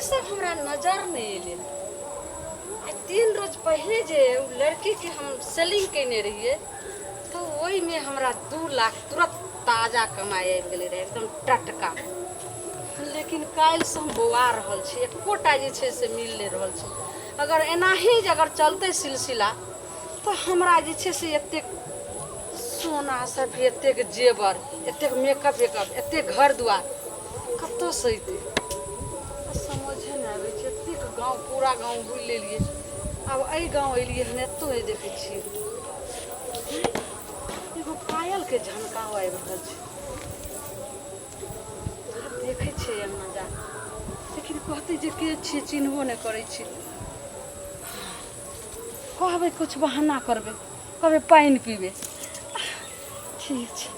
ई सब हमरा नजर नहि एलै। आ 3 रोज पहिले जे ओ लड़कीके हम सेलिंग कयने रहियै तऽ ओहिमे हमरा 2 लाख तुरत ताजा कमाइ आबि गेलै रहै, एकदम टटका। लेकिन काल्हिसँ हम बौआ रहल छी, एकोटा जे छै से मिल नहि रहल छै। अगर एनाही जे अगर चलतै सिलसिला तऽ हमरा जे छै से एतेक सोना सब, एतेक जेवर, एतेक मेकअप वेकअप, एतेक घर दुआर कतऽसँ अयतै? समझे नहि आबै छै। एतेक गाँव, पूरा गाँव बुलि लेलियै, आब एहि गाँव एलियै हन, एतौ नहि देखै छियै। एगो पायलके झनकाव आबि रहल छै, आब देखै छियै अङ्गना जा, लेकिन कहतै जे के छियै, चिन्हबो नहि करै छी। कहबै किछु बहाना करबै, कहबै पानि पीबै। ठीक छै,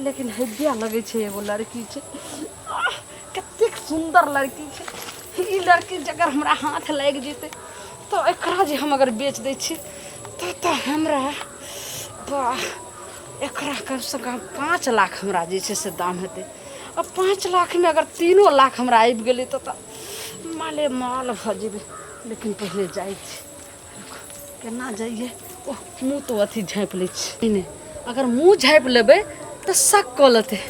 लेकिन हैब्या लगै छै। एगो लड़की छै, आह, कतेक सुन्दर लड़की छै। ई लड़की जकर हमरा हाथ लागि जेतै तऽ एकरा जे हम अगर बेच दै छी तऽ हमरा वाह, एकरा कमसँ कम 5 लाख हमरा जे छै से दाम हेतै। आ 5 लाखमे अगर 3 लाख हमरा आबि गेलै तऽ माले माल भऽ जेबै। लेकिन पहिले जाइ छी, केना जाइए? ओह, मुँह तो अथी झाँपि लै छी। नहि, अगर मुँह झाँपि लेबै तऽ शक कऽ लेतै।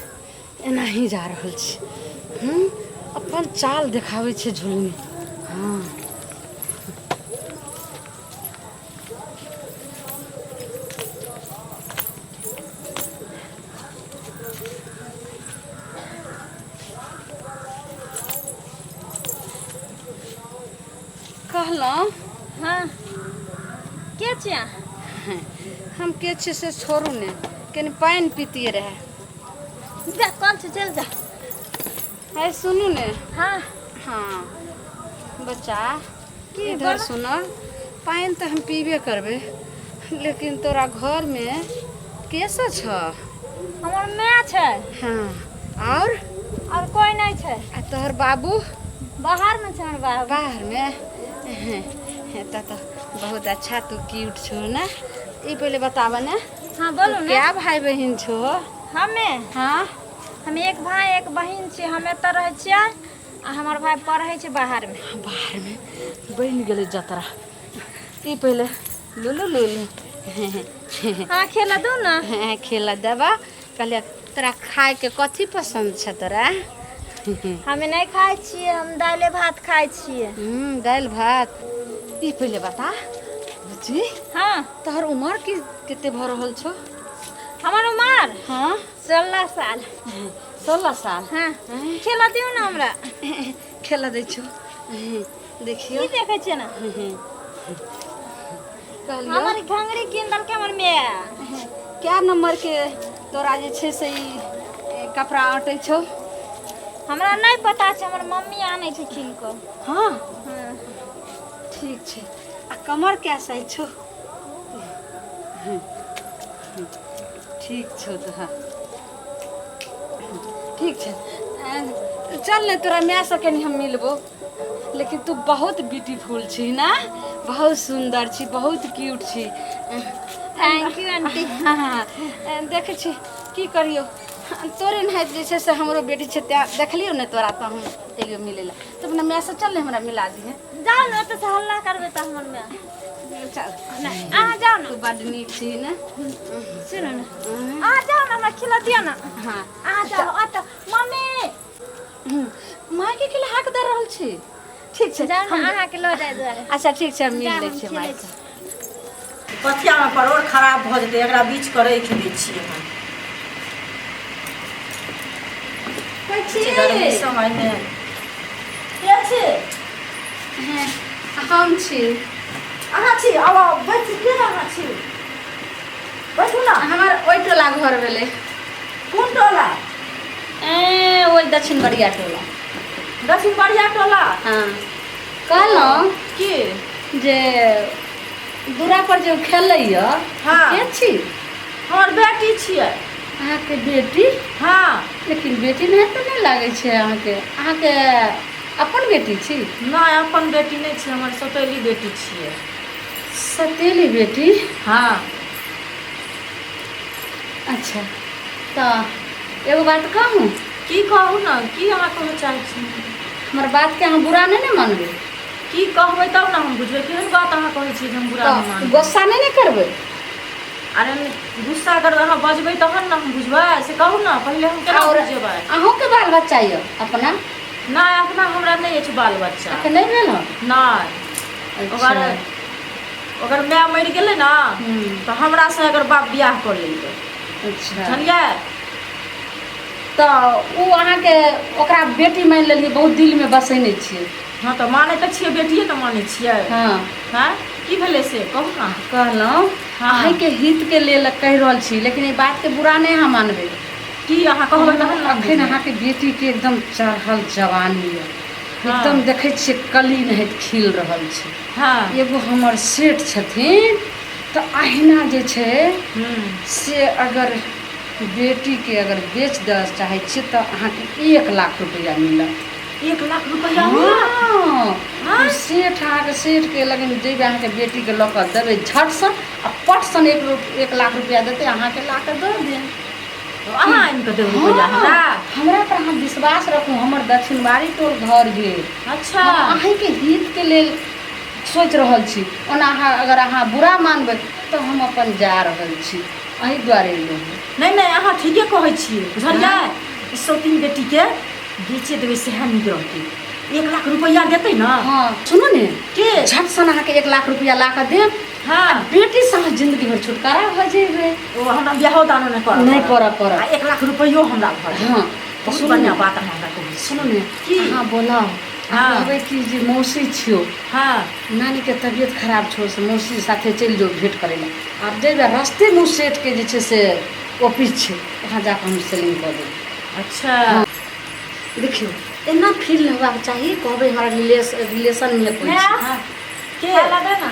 एनाही जा रहल छी। अपन चाल देखाबै छै झुलनी। हँ, कहलहुँ। हाँ, के छी अहाँ? हम के छी से छोड़ू ने, कनि पानि पीतियै रहए। जा, कल छै, चल जा। है, सुनू ने। हाँ। हाँ बच्चा। की? इधर। बोलो। सुन, पानि तऽ हम पीबे करबै, लेकिन तोरा घरमे के सब छ? हमर माय छै। हाँ, और? और कोई नहीं छै। आ तोहर बाबू? बाहर में छै हमर बाबू। बाहरमे तऽ तऽ बहुत अच्छा, तू क्यूट छौ ने। ई पहिले बताबऽ ने। हाँ, बोलू तू ने। क्या भाई बहिन छो? हमे? हाँ। हम एक भाई एक बहिन छी। हम एतऽ रहै छियै आ हमर भाई पढ़ै छै बाहरमे। बाहरमे बनि गेलै जतरा। ई पहिले लुलु लुलु। हाँ, खेला दू ने। हाँ, खेला देबा। कहलियै, तोरा खायके कथी पसन्द छै तोरा? हमे नहि खाइ छियै, हम दालि भात खाइ छियै। दालि भात। ई पहिले बता बुच्ची। हाँ। तोहर उमर की कते भऽ रहल छौ? हमर उमर? हाँ। 16 साल। 16 साल? हाँ। खेला दियौ ने हमरा। खेला दै छौ, देखियौ। की देखै छियै ने? कहलियौ, हमर घंघरी कीन देलकै हमर माय। क्या नंबर के तोरा जे छै से ई कपड़ा अटै छौ? हमरा नहि पता छै, हमर मम्मी आनै छै कीन कऽ। हाँ? हाँ। ठीक छै। आ कमर क्या साइज छौ? ठीक छौ तऽ। हाँ, ठीक छै। चल ने, तोरा मायसँ कनि हम मिलबो। लेकिन तू बहुत ब्यूटीफुल छी ने, बहुत सुन्दर छी, बहुत क्यूट छी। Thank you aunty. हाँ, देखै छी, की करियौ, तोरे नहाइत जे छै से हमरो बेटी छै। तेँ देखलियौ ने तोरा तऽ हम एलियौ मिलै लए। तऽ अपना मायसँ चल ने, हमरा मिला दिहे। जाउ ने, ओतऽ से हल्ला करबै तऽ हमर माय। चल। नहि, अहाँ जाउ ने। तू बड्ड नीक छी ने। सुनू ने, अहाँ जाउ ने, हमरा खिला दिअ ने। हाँ। अहाँ जाउ ओतऽ। मम्मी! मायके के हाक दऽ रहल छी? ठीक छै। जाउ ने, अहाँके लऽ जाइ दुआरे। अच्छा, ठीक छै, हम मिल जाउ, लै हम छियै खेलै मायसँ। छी। पथियामे परोड़ खराब भऽ जेतै, एकरा बीछ कऽ राखि दै छियै हम। छी गर्मी समयमे के छी? हम छी। अहाँ छी? आब आउ, बैठू। के अहाँ छी? बैठू ने। हमर ओहि टोला घर भेलै। कोन टोला? ए, ओहि दक्षिण बरिया टोला। दक्षिण बढ़िया टोला? हाँ। कहलहुँ की? जे दूरा पर जे खेलैया, हाँ। के छी? हमर बेटी छियै। अहाँके बेटी? हाँ। लेकिन बेटी नहि तऽ नहि लागै छै अहाँके। अहाँके अपन बेटी छी? नहि, अपन बेटी नहि छियै, हमर सौतेली बेटी छियै। सतेली बेटी? हाँ। अच्छा, तऽ एगो बात कहूँ? की कहू ने, की अहाँ कहऽ चाहै छी? हमर बातके अहाँ बुरा नहि ने मानबै? की कहबै तब ने हम बुझबै, केहन बात अहाँ कहै छियै जे हम बुरा नहि तऽ मानबै? गुस्सा नहि ने करबै? अरे गुस्सा करबै, अहाँ बजबै तहन ने हम बुझबै, से कहू ने पहिले, हम केना आओर बुझबै? अहूँके बाल बच्चा यऽ अपना? नहि, अपना हमरा नहि अछि बाल बच्चा। अखन नहि भेल हँ? नहि। अच्छा। ओकर ओकर माय मरि गेलै ने, तऽ हमरासँ एकर बाप बियाह कऽ लेलकै। अच्छा। बुझलियै? तऽ ओ अहाँके ओकरा बेटी मानि लेलियै, बहुत दिलमे बसेने छियै? हँ, तऽ मानै तऽ छियै, बेटिए ने मानै छियै। हँ। हँ, की भेलै से कहू ने। कहलहुँ, हँ। अहीँके हितके लेल कहि रहल छी, लेकिन एहि बातके बुरा नहि अहाँ मानबै। की अहाँ कहबै तहन ने हम अखन बुझबै। अहाँके बेटीके एकदम चढ़ल जवानी यऽ। हँ। एकदम देखै छियै कली नहित खिल रहल छै। हँ। एगो हमर सेठ छथिन, तऽ अहिना जे छै से अगर बेटीके अगर बेच दऽ चाहै छियै तऽ अहाँके 1 लाख रुपैआ मिलत। 1 लाख रुपैआ मिलत? हँ। हँ? ओ सेठ अहाँके सेठके लगन जेबै, अहाँके बेटीके लऽ कऽ देबै झटसँ आ पटसन 1 लाख रुपैआ देतै, अहाँके ला कऽ दऽ देब। अहाँ आनि कऽ देबै रुपैआ हमरा? हमरा पर अहाँ विश्वास रखू, हमर दक्षिणवारी टोल घर भेल। अच्छा। हम अहीँके हितके लेल सोचि रहल छी। ओना अहाँ अगर अहाँ बुरा मानबै तऽ हम अपन जा रहल छी, अही दुआरे एलहुँ हँ। नहि नहि, अहाँ ठीके कहै छियै, बुझलियै? ई सौतीन बेटीके बेचे देबै सएह नीक रहतै। 1 लाख रुपैआ देतै ने? हँ, सुनू ने। के? झट सन अहाँके 1 लाख रुपैआ ला कऽ देब। हँ। बेटीसँ अहाँ जिन्दगी भरि छुटकारा भऽ जेबै। ओ हमरा बियाहो दानो नहि करऽ नहि पड़त। करऽ पड़त। आ 1 लाख रुपैयो हमरा भऽ जायत। हँ। बहुत सुनू बढ़िआँ ने। बात अहाँ हमरा कहै छी। सुनू ने। की? अहाँ बोलाउ। हँ। कहबै कि जे मौसी छियौ, हँ। नानीके तबियत खराब छौ, से मौसी साथे चलि जाउ भेँट करै लए। आब जेबै, रस्तेमे ओ सेठके जे छै से ऑफिस छै, वहाँ जाकऽ हम सेलिंग कऽ देबै। अच्छा। देखियौ, एना फील नहि होबाक चाही। कहबै हमरा रिलेशनमे कोइ छै। हँ, के खाय ला दे ना।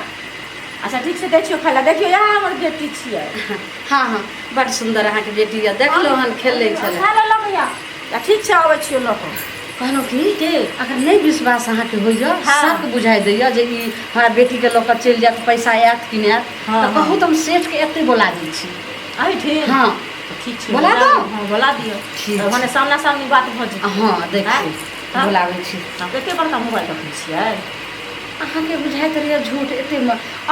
अच्छा, ठीक छै, दै छियौ खाय लए। देखियौ, इएह हमर बेटी छियै। हँ हँ, बड्ड सुन्दर अहाँके बेटी यऽ, देखलहुँ हन खेलै छलै। खाय ला लऽ भैया। आ ठीक छै, अबै छियौ लऽ कऽ। कहलहुँ कि के? अगर नहि विश्वास अहाँके होइए, हँ। शक बुझाइ दैए जे ई हमरा बेटीके लऽ कऽ चलि जायत, पैसा आयत कि नहि आयत, हँ, तऽ हँ। कहू तऽ हम सेठके एतहि बोला दै छी। एहिठिन? हँ। तऽ ठीक छै। बोला दियौ। दू? हँ, बोला दियौ। ठीक तऽ छै। मने सामना सामनी बात भऽ जेतै। हँ, देखियौ। हँ? बोलाबै छी। हम एते बड़का मोबाइल रखने छियै? अहाँके बुझाइत रहैए झूठ, एते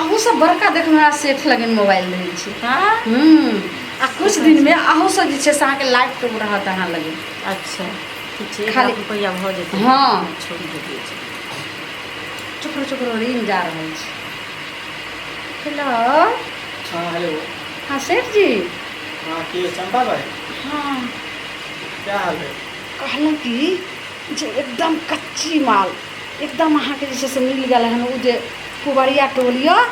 अहूँसँ बड़का देखबै हमरा सेठ लगन मोबाइल रहै छै। हँ। आ कुछ दिनमे अहूँसँ जे छै से अहाँके लाइफ रहत अहाँ लगे। अच्छा, ठीक छै। एक खाली- लाख रुपैआ भऽ जेतै? हँ। छोड़ि देलियै छै। चुप चुप, रिंग जा रहल छै। हेलो। हाँ, हेलो। हाँ सेठ जी। हाँ, के चंपा भाई? हाँ। क्या हाल है? कहलहुँ कि जे एकदम कच्ची माल एकदम अहाँके जे छै से मिल गेल हन। ओ जे पुबरिया टोल यऽ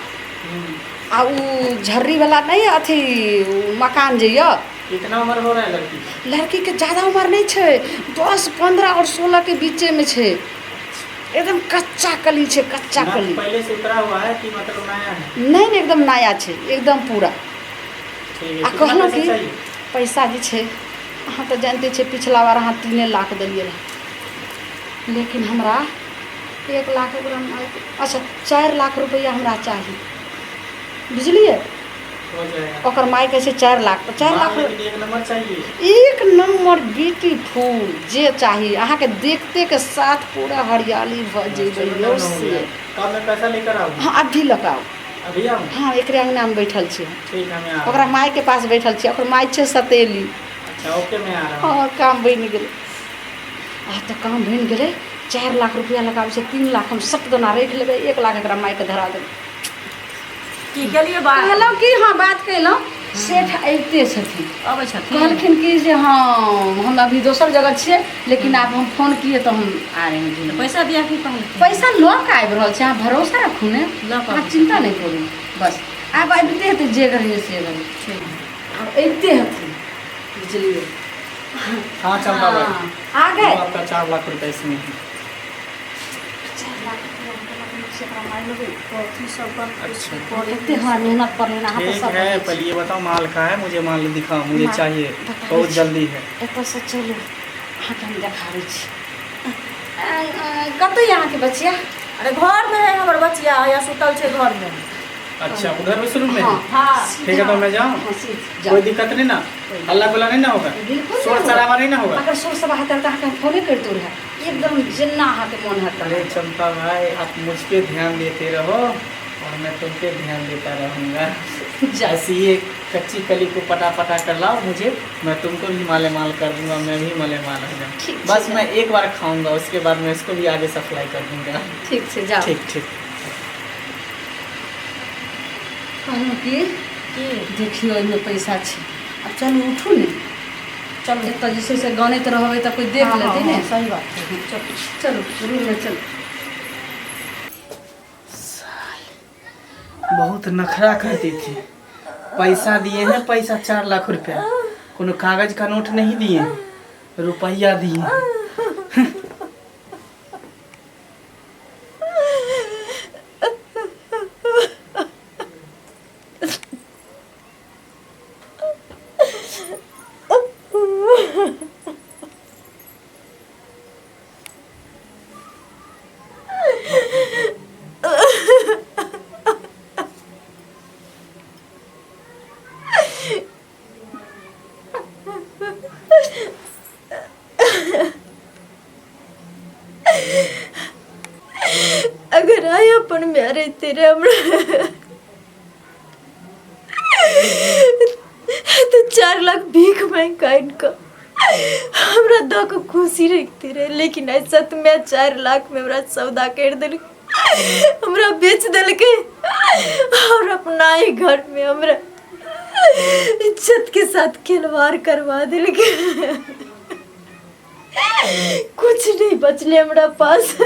आ ओ झर्रीवला नहि अथी ओ मकान जे यऽ। कितना उम्र हो रहा है लड़की का? लड़कीके ज्यादा उम्र नहि छै, 10, 15 आओर 16के बीचेमे छै। एकदम कच्चा कली छै, कच्चा नथ कली। पहले से उतरा हुआ है कि मतलब नया है? नहि नहि, एकदम नया छै, एकदम पूरा। ठीक है। आ कितना कहलहुँ पैसा कि चाहिए? पैसा जे छै, अहाँ तऽ जानिते छियै, पिछला बार अहाँ 3 लाख देलियै रहए, लेकिन हमरा 1 लाख ओकरा अच्छा 4 लाख रुपैआ हमरा चाही, बुझलियै? हो जाएगा। ओकर माय कहै छै 4 लाख, तऽ 4 लाख। माल लेकिन एक नंबर चाहिए। एक नम्बर, ब्यूटीफुल जे चाही अहाँके, देखते के साथ पूरा हरियाली भऽ जेबै। चलो, यौ डन हो से गया। कब मैं पैसा लेकर आऊँ? हँ, अभी लऽ कऽ आउ। अभी आऊँ? हँ, एकरे अङ्गनामे बैठल छी। ठीक है, मैं आ रहा ओकरा हूँ। मायके पास बैठल छी, ओकर माय छै सतेली। अच्छा, ओके, मैं आ रहा हूँ। हँ, काम बनि गेलै। आ तऽ काम बनि गेलै। 4 लाख रुपैआ लगाबै छै, 3 लाख हम सब दोना राखि लेबै, 1 लाख एकरा मायके धरा देबै। की केलियै बात? कहलहुँ कि हँ, बात कयलहुँ, सेठ अबिते छथिन। अबै छथिन? कहलखिन कि जे हँ, हम अभी दोसर जगह छियै, लेकिन आब हम फोन किए तऽ हम आ रहे हैं। तऽ पैसा दिया की कहलखिन? पैसा लऽ कऽ आबि रहल छै, अहाँ भरोसा रखू ने। लऽ कऽ अहाँ चिन्ता नहि करू, बस आब आबिते हेतै, जे घड़ी से घड़ी। ठीक। आब अबिते हेथिन, बुझलियै? हाँ चंपा भाई। हाँ, आ गए। वो आपका 4 लाख रुपए इसमें है। 4 लाख रुपैआ हम कहलक से एकरा मारि लेबै। कथी सब अच्छा। एते हमरा मेहनत पड़लै ने, अहाँ तऽ ठीक सब है। बुझै छी। पहले ये बताओ माल कहाँ है? मुझे माल दिखाओ, मुझे माल चाहिए। बताबै बहुत छी। जल्दी है। एतऽसँ चलू, अहाँके हम देखाबै छी। कतऽ यऽ अहाँके बचिया? अरे, घरमे है हमर बचिया, या सुतल छै घरमे। अच्छा, उधर उस रूम में है? हाँ। हाँ। ठीक है, तो मैं जाऊँ? हाँ, सीध जाउ। कोई दिक्कत नहीं ना? हल्ला गुल्ला नहीं ना होगा? बिल्कुल शोर नहीं। शराबा नहीं ना होगा? अगर शोर शराबा हेतै तऽ अहाँके हम फोने करितहुँ रहए। एकदम जेना अहाँके मोन हैत अरे चंपा भाई, आप मुझ पे ध्यान देते रहो और मैं तुम पे ध्यान देता रहूँगा। जा। ऐसी ही एक कच्ची कली को पटा पटा कर लाओ मुझे, मैं तुमको भी माले माल कर दूंगा, मैं भी माले माल हो जाऊँ। ठीक। बस ठीक। मैं एक बार खाऊंगा, उसके बाद मैं इसको भी आगे सप्लाई कर दूंगा। ठीक छै, जाओ। ठीक ठीक। कहलहुँ कि की? देखियौ, एहिमे पैसा छै। आब चलू, उठू ने। चलू। एतऽ जे छै से गनैत रहबै तऽ कोइ देख हाँ, लेतै हाँ, ने। हाँ, सही बात छै। चलू चलू, रूममे चलू। बहुत नखरा करती थी। पैसा दिए हैं, पैसा 4 लाख रुपया, कोनो कागज का नोट नहीं दिए हैं, रुपया दिए हैं। अगर आय अपन माय रहिते रहे हमरा तऽ 4 लाख भीख मांगि कऽ आनि कऽ हमरा दऽ कऽ खुशी रखते रहे, लेकिन आइ सतमे 4 लाखमे हमरा सौदा करि देलकै, हमरा बेच देलकै और अपना ही घरमे हमरा इज्जत के साथ खिलवाड़ करवा देलकै। कुछ नहीं बचले हमरा पास।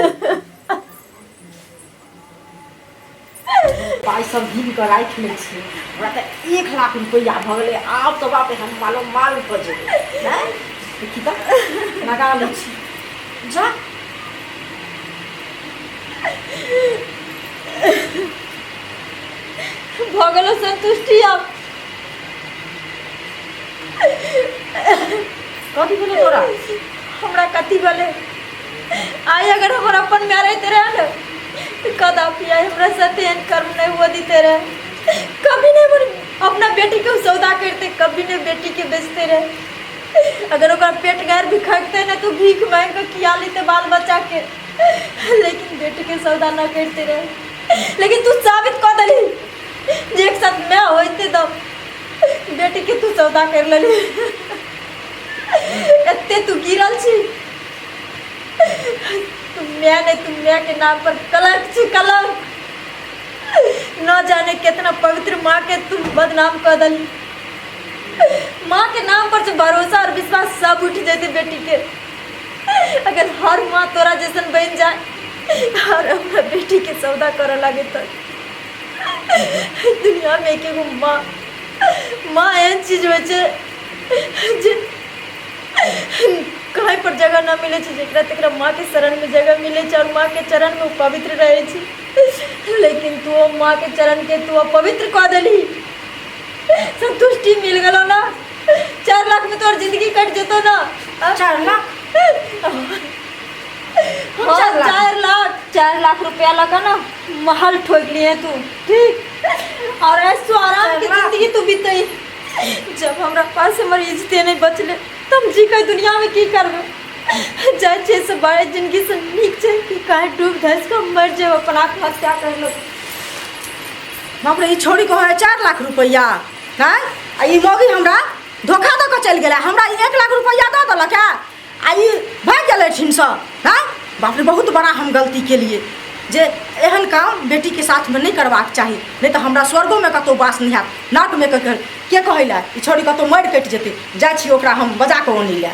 पाइ सब गिन कऽ राखि लै छियै। हमरा तऽ 1 लाख रुपैआ भऽ गेलै। आब तऽ बाप रे, हम मालो माल भऽ जेबै। आँय, देखी तऽ, लगा लै छी। जा। भऽ गेलो संतुष्टि आब? कथी भेलै तोरा? हमरा कथी भेलै? आइ अगर हमर अपन माय रहिते रहे ने तऽ कदापि आइ हमरा साथे एहन कर्म नहि हुअ दिते रहे। कभी नहि हमर अपना बेटीके ओ सौदा करिते, कभी नहि बेटीके बेचते रहे। अगर ओकरा पेट गारि भी खगतै ने तऽ भीख मांगि कऽ खिया लेतै बाल बच्चाके, लेकिन बेटीके सौदा न करिते रहे। लेकिन तू साबित कऽ देलही जे एक साथ माय होइते तऽ बेटीके तू सौदा करि लेलही। एते तू गिरल छी। तू माय नहीं, तू माय के नाम पर कलंक छी, कलंक। न जाने कितना पवित्र माँ के तू बदनाम कर दली। माँ के नाम पर से भरोसा और विश्वास सब उठ जेते बेटी के। अगर हर माँ तोरा जैसन बन जाए और अपना बेटी के सौदा करे लगे तो दुनिया में एक एगो माँ, माँ एहन चीज होइ छै जे कहीं पर जगह न मिलै छै। जेकरा तेकरा माँ के शरण में जगह मिलै छै और माँ के चरण में ओ पवित्र रहै छै, लेकिन तू ओ माँ के चरण के तू अपवित्र कऽ देलही। संतुष्टि मिल गेलो ना? 4 लाख में तोहर जिंदगी कट जेतो ना? 4 लाख? हाँ। 4 लाख? 4 लाख, 4 लाख रुपया लगा ना महल ठोक लिए तू, ठीक? और ऐसो आराम के 4 लाख? जिंदगी तू बीतई। जब हमरा पास हमर इज्जते नहीं बचले त हम जी के दुनिया में की करबै? जाइ छै से बड़े जिंदगी से नीक छै कि काहे डूब धस के मर जाए, अपन आत्महत्या कर लो। बाप रे, ई छोड़ी कहै 4 लाख रुपैआ हैं आ ई मौगी हमरा धोखा दऽ कऽ चलि गेलै। हमरा ई 1 लाख रुपैआ दऽ देलक है आ ई भागि गेलै एहिठिनसँ। हैं, बाप रे, बहुत बड़ा हम गलती केलिए जे एहन काम बेटीके साथमे नहि करबाक चाही, नहि तऽ हमरा स्वर्गोमे कतहु वास नहि हैत, नर्कमे के के कहै लए। ई छोड़ी कतहु मरि कटि जेतै। जाइ छी ओकरा हम बजा कऽ अनै लए।